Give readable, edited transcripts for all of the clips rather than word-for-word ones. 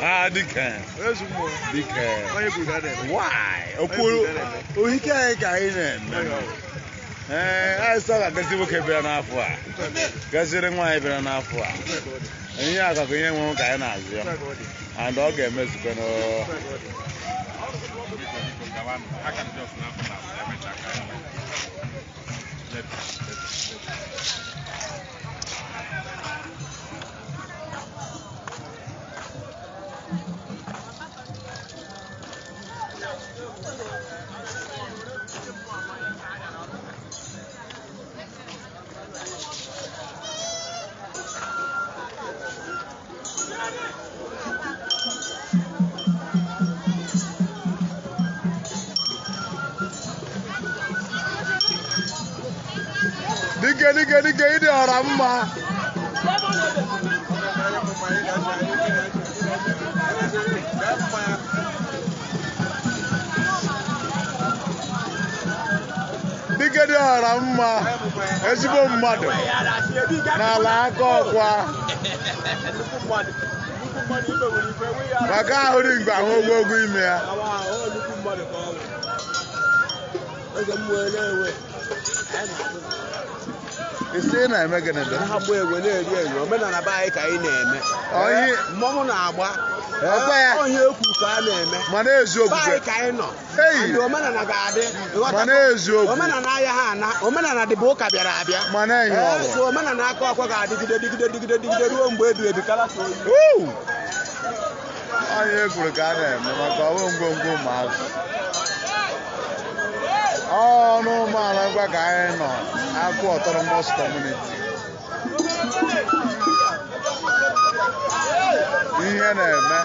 Ah, dike. Dike. Why? Ohike ka anyị na-eme. Ee, anyị sọ ga-agasi nwoke bịara n'afọ a. Gasịrị nwaanyị bịara n'afọ a. Ihe akụkụ ihe nwe ka anyị na-azụ ya. And ọ ga-emezukwa n'o. Dike dike dike ịdị ọra mma. Dike dị ọra mma, ezigbo mmadụ n'ala aka ọkwa. Maka ahụ dị mgbe ahụ ogologo ime ya. Isi ị na-eme gịnị dị? Ha gba egwe na-eri eri, omenala be anyị ka anyị na-eme. Mmọnwụ na-agba. Ọkwa ya. Onye ekwu ka a na-eme. Mana eziokwu. Be anyị ka anyị nọ. Ndị omenala ga-adị. Mana eziokwu. Omenala ahịa ha ana. Omenala dị bụ ụka bịara abịa. Mana enyi ọ bụ. So omenala aka ọkwa ga-adịgide dịgide dịgide dịgide ruo mgbe ebi ebi kala so oyi. Onye ekwuru ka a na-eme maka ọwụ ngwongwo ụmụazị. Ọnụ ụmụala ngwa ka anyị nọ Aku Autonomous Community. Ihe na-eme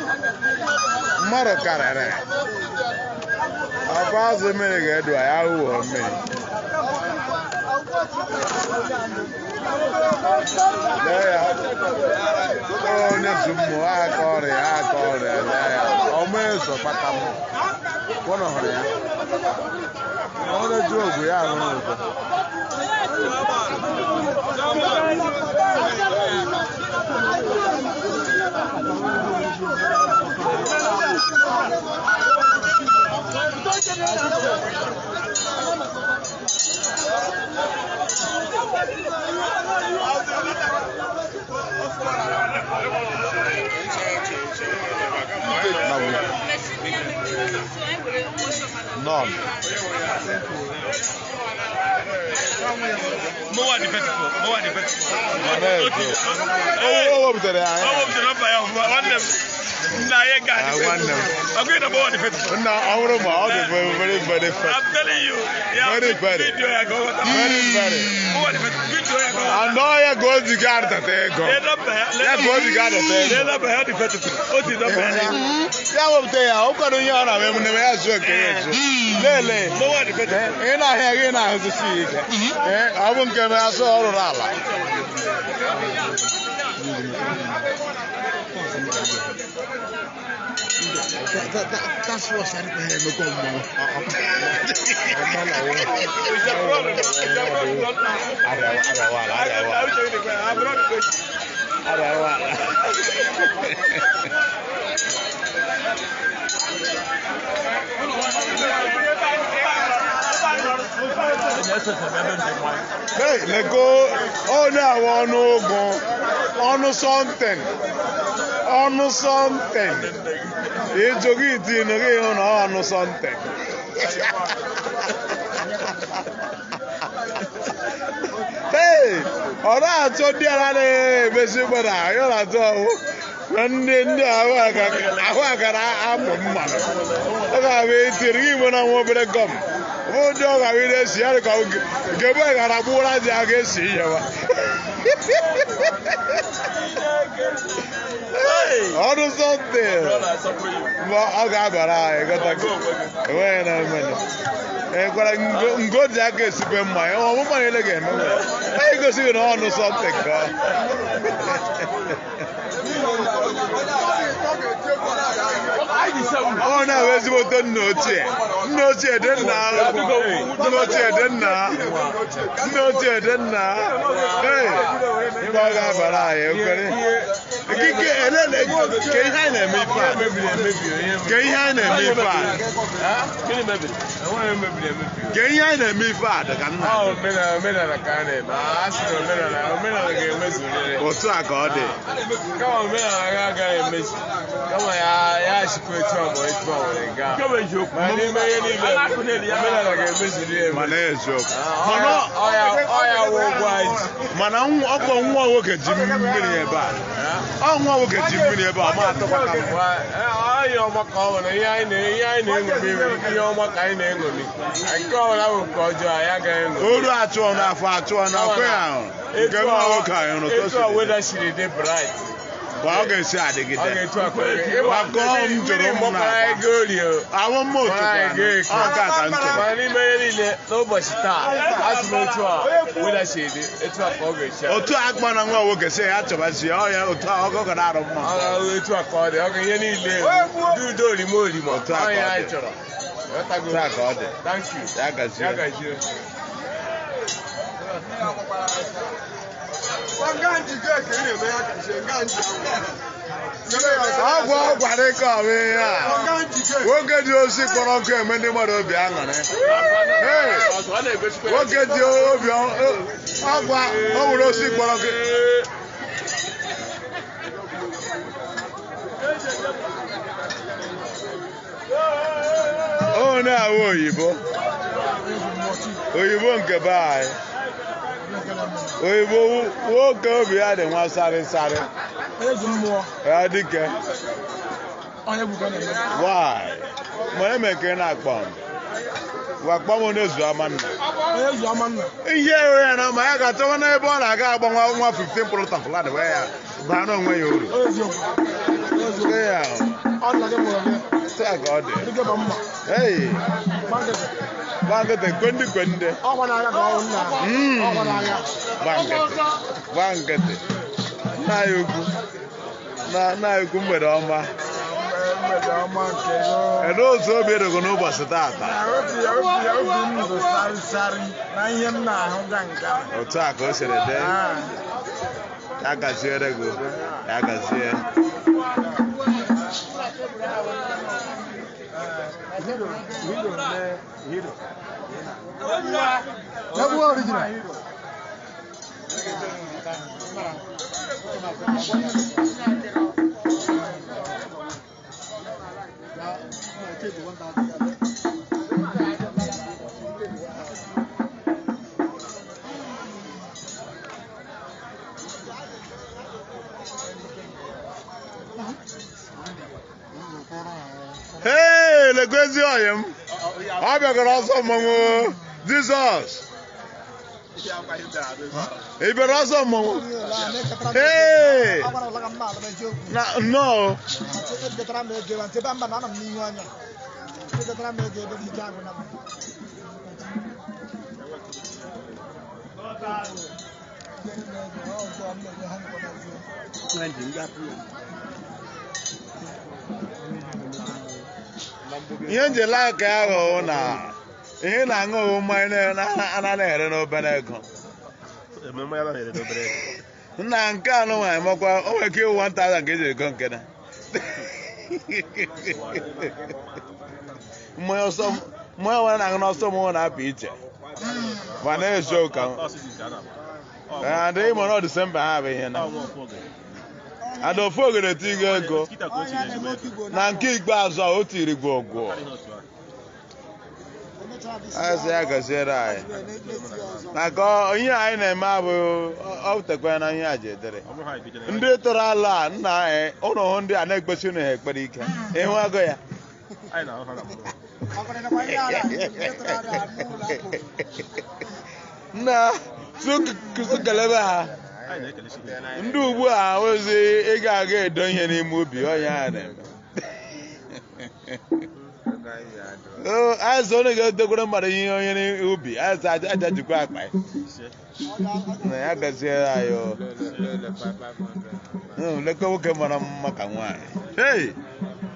mmadụ karịrị ọkwa azụ mmiri ga-edu anyị ahụhụ mmiri. Lee ya, onye zu mmụọ aka ọrịa aka ọrịa lee ya ọma eso kpata m kwụnụ hụrụ ya. Ọ na-eju ogwu ya ahụrụ ụtọ. None. Very, very fast. I'm telling you. Very, very. Very, very. And now you go to guard that they go. Ya go to guard that they go. Ya wepụta ya, ọ kwado ihe ọ na-eme m na-eme ya zuo nke ya ezu. Lele. Ị na-ahịa gị na-ahụzisi ike. Ọ bụ nke mere asụ ọ rụrụ ala. That's what's happening here. Hey, let go. Oh, no, no, go. On something. On something. Ịjụ gị tinụ gị hụ na ọ anụ something. Hey, ọ na-achọ ndị ara na-emesi mgbada, ọ na-achọ ọhụ na ndị ahụ akara apụ mmanụ. Ọ ga-abụ etiri gị igbo na nwa obere gọm. Ọ bụ ndị ọ ga-abụ na-esi ya ka nke ebe gara gbụra ji a ga-esi ihe wa. Ọdụ something. Mgbe ọ ga-abara anyị gọtago. Enweghị na mmenụ. Ekwara ngo ji aka esibe mmanya, ọmụma niile ga-eme nwere. Anyị gosighị na ọnụ something ka ọ. Ọ na-abụ ezigbote nna ochie. Nna ochie dị nna. Nna ochie dị nna. Nna ochie dị nna. Ee, mgbe ọ ga-abara anyị ekwere. Ke ihe anyị na-eme ife a? Ke ihe anyị na-eme ife a? Ke ihe anyị na-eme ife a dị ka nna. Omenala ka a na-eme. A sị na omenala ga-emezurịrị. Otu a ka ọ dị. Kama omenala ga agaghị emezu. Kama ya sikwa etu a ma etu a nwere gaa. Ma n'ime ihe niile, omenala ga-emezurịrị eme. Mana eziokwu. Ọ ya wụ ụgwọ anyị ji. Mana ọkọ nwa nwoke ji mmiri ebe a. Ọ nwa nwoke ji mmiri ebe a, ma atọkwa ka mma. Ihe ọma ka ọ nwere, ihe anyị na-eṅomi, ihe ọma ka anyị na-eṅomi. Nke ọbụla bụ nke ọjọọ, anyị agaghị eṅomi. Oru achụọ n'afọ achụọ n'afọ ya ahụ. Nke nwa nwoke anyị hụrụ ka o Etu a weda siri dị bright. Ka ọ ga-esi adịgide. Ọ ga-etu a ka ọ ga- Maka ọ m jụrụ Mmiri m mgbakọrọ na-agba. ego orie. Awụ mma otu Mara kwanụ. ego eke. Ọ nke a ka m chọrọ. Mana n'ime ihe niile n'ụbọchị taa, asị m otu a weda si dị, etu a ka ọ ga-esi adị. Otu a akpa na nwa nwoke sị ya chọbazi ya, ọ ya otu a ọgọ ga na-arụ mma. Ọ etu a ka ọ dị, ọ ga ihe niile dị udo orime orime. Otu a ka Ọ ya ọ anyị dị. chọrọ. Ghọtago? Otu a ka ọ dị. Thank you. Ya gazie. Ya gazie. Ọgwụ ọgwa dị ka ọ bụ ihe a. Nwoke ji osi kpọrọ nkụ eme ndị mmadụ obi aṅụrị. Hey! Nwoke ji obi ọgwa o nwere osi kpọrọ nkụ. O na-awụ oyibo. Oyibo nke be anyị. Oyibo nwoke obi ya dị nwa sarị sarị. Ya dike. Why? Mgbe emeke na-akpọ m. Wakpọ m n'ezu ama nna. Ihe ewe ya na ma ya ga-achọwa n'ebe ọ na-aga agba nwa nwa 15 plot of land wee ya baa n'onwe ya uru. Nke ya taa ka ọ dị. Hey, gba nkịtị kwendị kwendị. Gba nkịtị. Gba nkịtị. Nna ya ukwu. Nna ya ukwu mgbede ọma. Kedu otu obi edogo n'ụbọchị taata? Obi m bụ sarịsarị na ihe m na-ahụ ga nke a. Otu a ka o siri dị. Ya gaziere gị. Ya gazie. Egwu original. Hey, lekwezi ọyị m. Ọ bịagara ọsọ mmọnwụ. Jizọs. Ị bịara ọsọ mmọnwụ? Hey! Na nnọọ. Ihe nji like ahụ na ihe na-aṅụ ọṅụ mmanya anaghị ere n'obere ego. Nna nke anụ nwaanyị makwa o nwere ike ịwụ 1000 ka eji ego nke na. Mmanya ọsọ mmanya nwere na-aṅụ n'ọsọ mmọnwụ na-apụ iche. Ma na-ezo ụka. Adịghị mara ọ Disemba ha bụ ihe na. Ada ofu ogere tigo ego. Na nke ikpeazụ a o tiri gwogwo. Asị ya gaziere anyị. Maka ihe anyị na-eme abụghị ọ tekwa na ihe a ji edere. Ndị tọrọ ala a nna anyị ụlọ hụ ndị a na-ekpesi unu ha ekpere ike. Ịhụ agụ ya. Nna sụkelebe ha. Ndị ugbu a ozi ị ga-aga edo ihe n'ime ubi onye ha na-eme. Azụ onye ga-edokwara mmadụ ihe onye n'ubi azụ aja jikwa akpa ya. Na ya gaziere anyị o. Lekwa nwoke mara mma ka nwaanyị. Hey!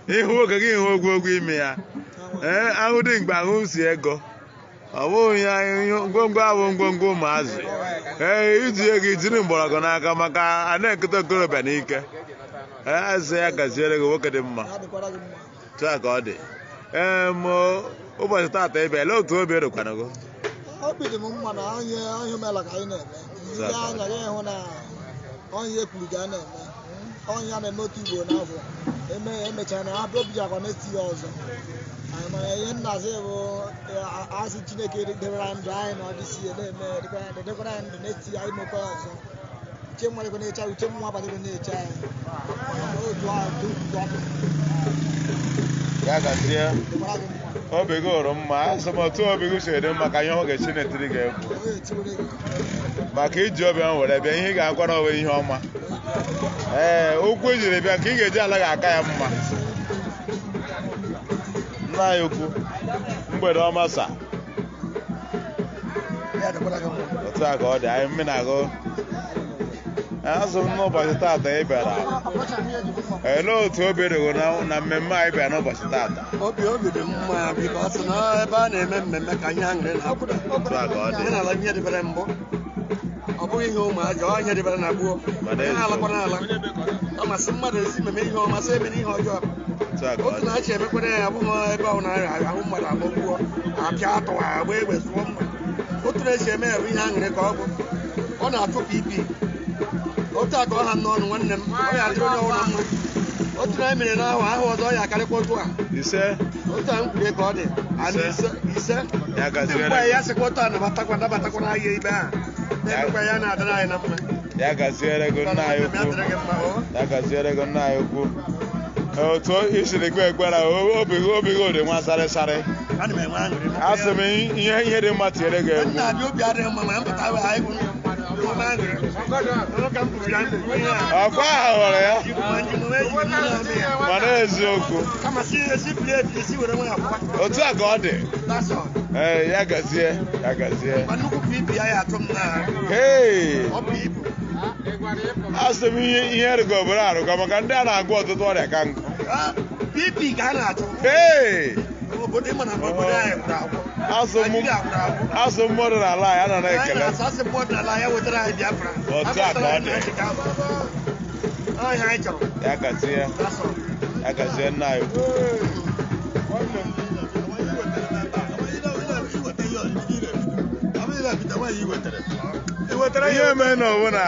Ịhụ nwoke gị hụ ogwu ime ya. Ee, ahụ dị mgbe ahụ si ego. Ọ bụghị ya ngwongwo abụ ngwongwo ụmụazị. Ee, iji ego ijiri mgbọrọgwụ n'aka maka a na-ekete okorobịa n'ike. Ee, azụ ya gaziere gị nwoke dị mma. Otu a ka ọ dị. Ee, m ụbọchị taata ị bịa, lee otu obi dịkwana gị. Obi dị m mma na onye onye omenala ka anyị na-eme. Ndị anya gị hụ na onye ekwuru ka a na-eme. Onye a na-eme otu igbo n'afọ. Eme emechara na abịa obi akwa na-eti ya ọzọ. Anyị mara ihe nna asị bụ asị Chineke debere anyị ndụ anyị na ọdịsi ya na-eme dedekwara anyị ndụ na-eti ya imekwa ya ọzọ. Uche mmadụ na-eche anyị, uche mmụọ abalị na-eche anyị. Otu ahụ otu ahụ Ya gazie. dịkwara gị mma. Obi gị hụrụ mma, asị m otu obi gị si dị mma ka ihe ọ ga-esi na-etiri gị egwu. Onye etiwere gị. Maka iji obi m were bịa ihe ị ga-akwa na onwe ihe ọma. Ee, okwu ejiri bịa ka ị ga-eji ala ga-aka ya mma. Nna anyị ukwu, mgbede ọma sa. Otu a ka ọ dị, anyị mmiri agụ. Azụ m n'ụbọchị taata ị bịara. Olee otu obi dị gị na mmemme anyị bịara n'ụbọchị taata? Obi dị mma bikọs na ebe a na-eme mmemme ka ihe aṅụrị na-apụta. Otu a ka ọ dị. Omenala ihe dịbere mbụ, ọ bụghị ihe ụmụazị, ọ ihe dịbere na gboo. Mana Ihe eziokwu. alakwana ala ọ masị mmadụ esi mmemme ihe ọma sị emere ihe ọjọọ. Otu a ka ọ Otu dị. na-achị emekwere ya abụghị ebe ọ na-arịa ahụ mmadụ agbagbuo apịa atụwa agba egbe zụọ mma. Otu na-esi eme ya bụ ihe aṅụrị ka ọ bụ. Ọ na-atụ pp otu a ka ọ ha n'ọnụ nwanne m, ọ ya adịrị onye ọbụla mma. Otu na emere n'ahụ ahụ ọzọ ọ ya akarịkwa otu a. Ise. Otu a m kwuru ka ọ dị. Ana Ise. ise ise. Ya Ndị gaziere mgbe gị. ya sịkwa otu a nabatakwa nabatakwa n'ahịa ibe a na-emekwa ya na-adịrị anyị na mma. Ya gaziere gị nna anyị Ya ukwu. dịrị gị mma o. Ya gaziere gị nna anyị ukwu. Otu i siri kwe ekpere, obi gị obi gị dị nwa sarịsarị. Ana m enwe aṅụrị. Asị m ihe ihe dị mma tinyere gị egwu. Nna abịa obi adịghị mma ma m pụta wee anyị bụ enwe aṅụrị. Ọrụ ka m kwuru ya kwuru ihe a. Ọkwa ahụ hụrụ ya. Ma ndị m eji m na-eme ya. Mana eziokwu. Kama si esi biri ebiri si were nwa ya pụwa. Otu a ka ọ dị. That's all. Ee, ya gazie, ya gazie. Ma nnukwu PP ya ya atụ m na Hey! ọ bụ ibu. Asị m ihe ihe rịgo obodo arụkọ maka ndị a na-agwọ ọtụtụ ọrịa ka nkụ. Ah, PP ka a na-atụ. Hey! Obodo ịma na obodo anyị gwụrụ agwụ. Asụ m Naijiria gwụrụ agwụ. asụ mmadụ n'ala anyị ana Anyị na-ekele. na-asụ asị mmadụ n'ala ya wetara anyị Biafra. Otu a ka ọ dị. Ọ ihe anyị chọrọ. Ya gazie, That's all. ya gazie nna anyị ukwu. Ihe mere na owu na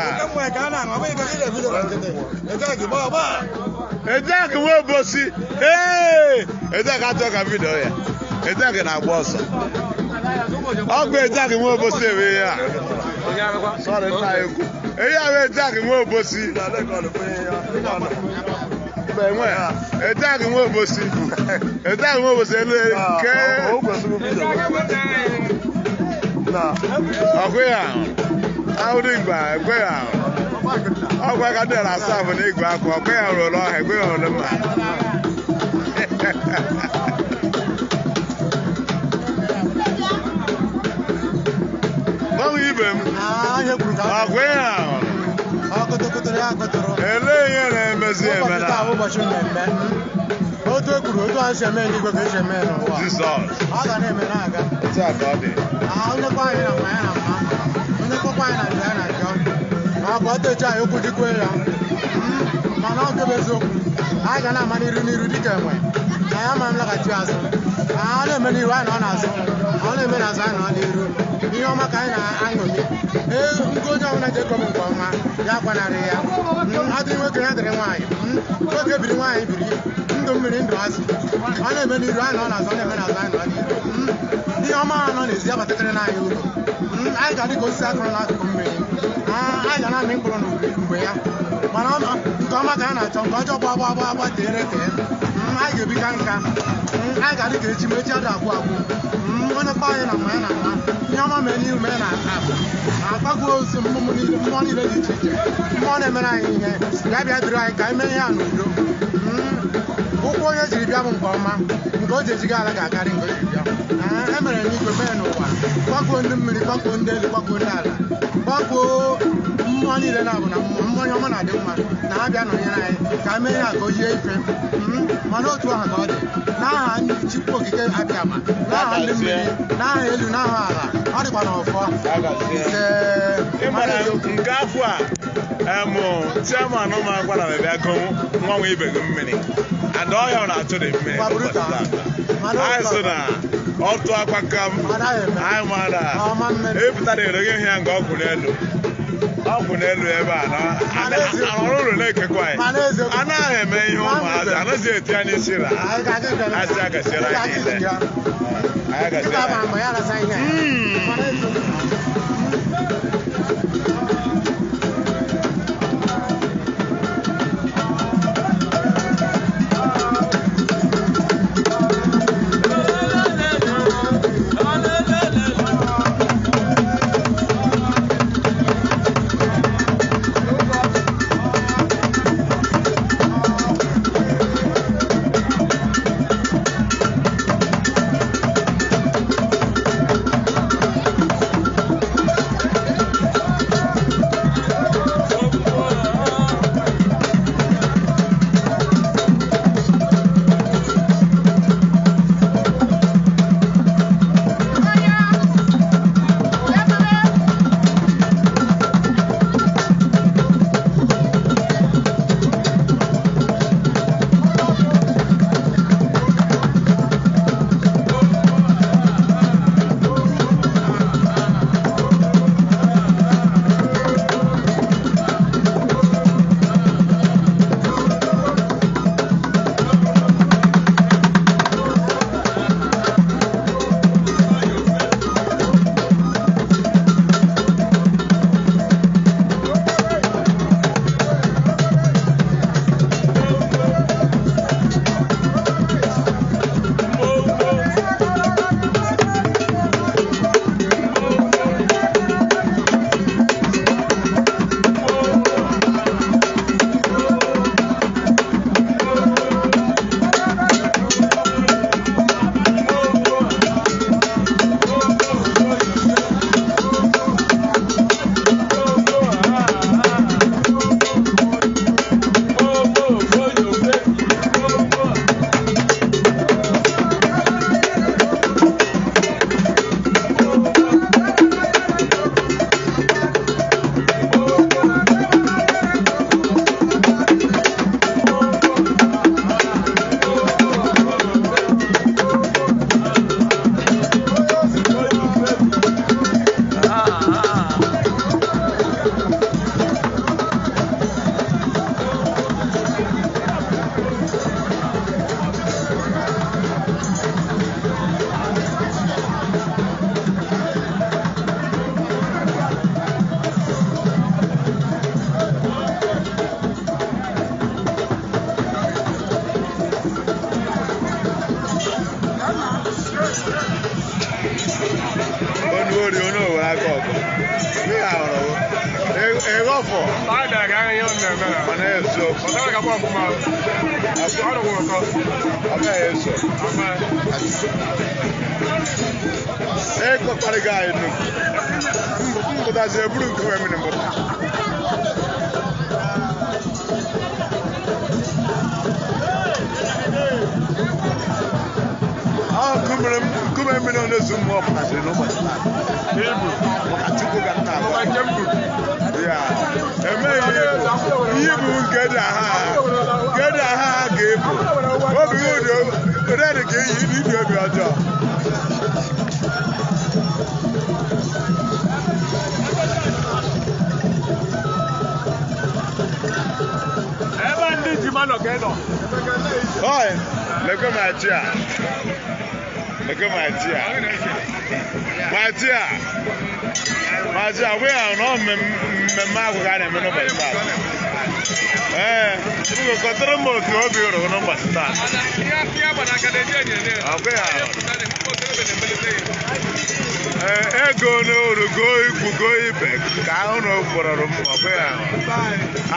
Ejek nwa obosi. Ee! Ejek achọ ka vidio ya. Ejek na-agba ọsọ. Ọgwụ Ejek nwa obosi eme ihe a. Sorry, nna anyị ukwu. Ihe a bụ Ejek nwa obosi. Mba, enwe. Ejek nwa obosi. Ejek nwa obosi elu ke. Ọkụ ya ahụ. Ahụ dị mgba, ekwe ya ahụ. Ọgwa ka ndị na-asa ahụ n'igwe akwụ, ọkụ ya rụrụ ọha, ekwe ya rụrụ mma. Gbanwe ibe m, ọkụ ya ahụ. Elee ihe na-emezi eme na Ụbọchị mmemme otu e kwuru otu a si eme n'igwe ka esi eme n'ụwa. Jizọs. Ọ ga na-eme na-aga. Otu a ka ọ dị. Onye anyị na mma ya na mma, onye kpọkwa anyị na njọ ya na njọ, ma ọ ka ọ techi anyị okwu jikwe ya. Mana ọ nke bụ eziokwu, anyị ga na-ama n'iru n'iru dịka enwe na ya ma nlaghachi azụ. A na-eme n'iru anyị nọ n'azụ, ọ na-eme n'azụ anyị nọ n'iru. Ihe ọma ka anyị na-aṅomi. Ee, nke onye ọbụla ji ekomi nke ọma ya gwanarị ya. Adịrị nwoke ya dịrị nwaanyị. Nwoke biri nwaanyị biri, ndụ mmiri ndụ azụ. Ọ na-eme n'iru anyị nọ n'azụ, ọ na-eme n'azụ anyị nọ n'iru. Ihe ọma ha nọ n'ezi abatakarị n'anyị uru. Anyị ga-adị ka osisi akụrụ n'akụkụ mmiri. Anyị ga na-amị mkpụrụ n'ubi mgbe ya. Mana nke ọma ka a na-achọ, nke ọjọọ gba gba gba gba teere tee. Anyị ga-ebi ka nka. Anyị ga-adị ka echi ma echi adị agwụ agwụ. Onye kpọọ anyị na mma ya na mma. Ihe ọma mee n'ihu mee na azụ. Akpagbuo ozu mmụọ niile mmụọ niile dị iche iche. Mmụọ na-emere anyị ihe ya bịa duru anyị ka anyị mee ihe a n'udo. Ụkwụ onye jiri bịa bụ nke ọma, nke o ji ejiga ala ga-akarị nke o jiri bịa. E mere n'igwe mee n'ụwa, gbakwuo ndị mmiri, gbakwuo ndị elu, gbakwuo ndị ala, gbakwuo mmụọ niile na-abụ na mmụọ mmụọ onye ọma na-adị mma na ha bịa nọnyere anyị ka anyị mee ihe a ka o yie ife. Mana otu aha ka ọ dị n'aha ndị Chukwu okike abịama, n'aha ndị mmiri, n'aha elu, n'aha ala, ọ dịkwa n'ọfọ. Ya gazie. Ise. Ị Mana mara eziokwu. nke afọ a em chairman ụmụakwụkwọ na bịa gụ nwa nwa ibe gị mmiri and ọhịa ọ na-atụ dị mmiri Gbagburu n'ụbọchị ka. taata. Mana Anyị otu sị a. na ọtụ akwa ka m Ọ naghị eme. anyị ma na Ọma mmiri. epụtara ere gị ihe nga ọkwụ n'elu ọkwụ n'elu ebe a na Mana eziokwu. ọrụ ụlọ na-ekekwa anyị. Mana eziokwu. Anaghị eme ihe ụmụazị anaghị eti ya n'isi ra. Anyị ga-aga ekele. Asị agasiela Anyị anyị ga-aga niile. ya. Anyị Dịka agasiela ama anyị. ama ya arasa ihe a. Mana eziokwu. Afọ. Mana eziokwu. Ọ gaghị eso. Ekọkparịgo anyị nnukwu. Mpụtazi eburu nkume mmiri mpụta. Nkume mmiri ọ na-ezu mmụọ pụtasịrị n'ụbọchị taa. Maka Chukwu ka nna agwa. Ya, emeghị ihe bụ nke dị aha nke dị aha ga-ebu. Obi gị ụdị dị ka iyi ibi obi ọjọọ. Ebe ndị ji manọ ka ị nọ. Oi, lekwe ma chi a. Lekwe ma chi a. Ma chi a. Ma chi a, wee ahụ na ọ mmemme ahụ ka a na-eme n'ụbọchị taa. Ee, biko kọtụrụ m otu obi rụrụ n'ụbọchị taa. Ọkwa ya. Ee, ego n'oru goo ikwu goo ibe ka ahụ na okpọrọrọ m ọkwa ya.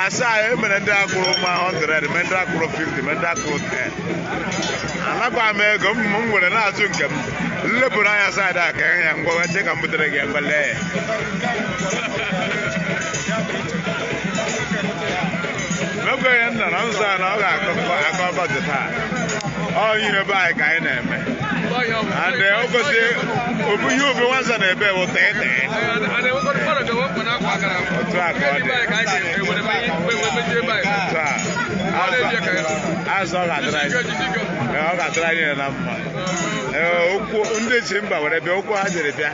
Asaa e mere ndị akwụrụ ma 100, mee ndị akwụrụ 50, mee ndị akwụrụ 10. Anakwa m ego m nwere na-azụ nke m nlepụrụ anya saịdị a ka ihe ya ngwa che ka m butere gị ngwa lee ya. Mekwe ya nna na nsọ na ọ ga-akọ ọkọchị taa. Ọ ihe be anyị ka anyị na-eme. And o gosi ihe obi nwanza na-ebe bụ tee tee. Otu a ka ọ dị. Otu a. Azụ ọ ga-adịrị anyị na mma. Okwu ndị si mba were bịa okwu ha jere bịa.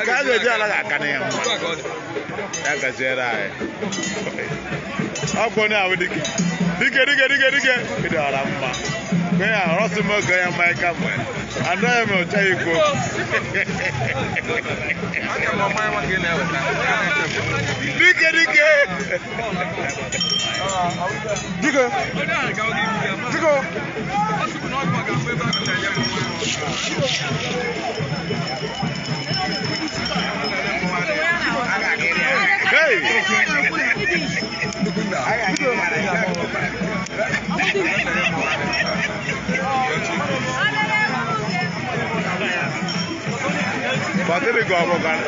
Ka ha jere bịa anaghị aka na ya mma. Ya gaziere anyị. Ọ bụ onye ahụ dike. Dike dike dike dike. Ịdị ọra mma. Kwe ya rọsị m oge ya mmanya kamgbe. Anaghị m ụcha ikwu. Dike dike. Dike. Dike. Hey! Bateri gọ ọmọ kan.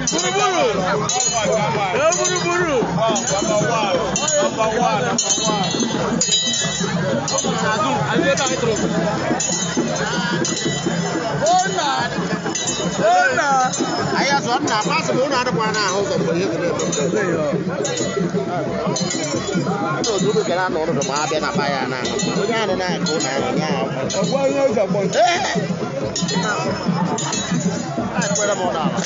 Gburugburu. Gburugburu. Number one. Number one. Anyị azụ ọ na masị m ụlọ adịkwa n'ahụ ụzọ mgbe ihe ga na-eme. Ndị otu unu gara n'ọnọdụ ma abịa na baya na onye ahụ na-akụ na ahụ ya ahụ. Ọgwa onye ụzọ gbọ. Ekwere m ụlọ ala.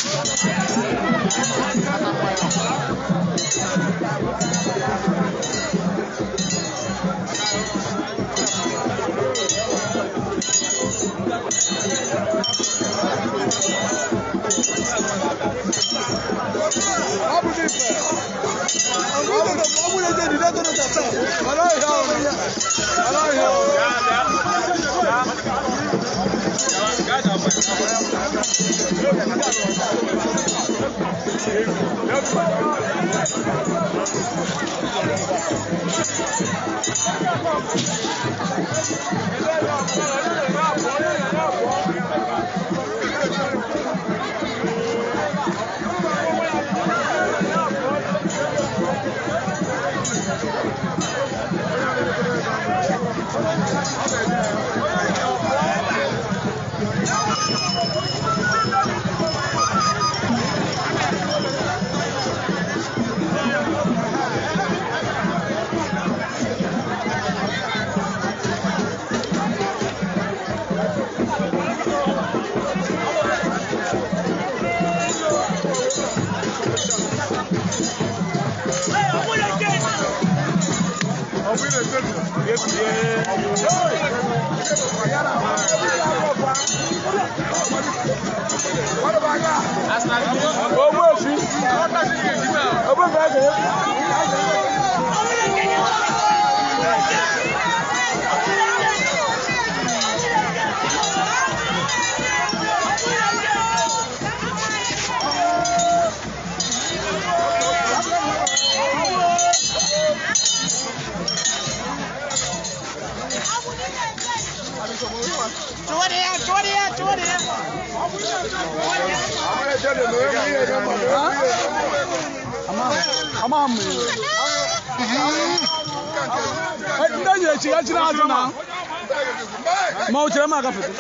Ndị enyi echi echi na-azụ na ma o chere m agafete.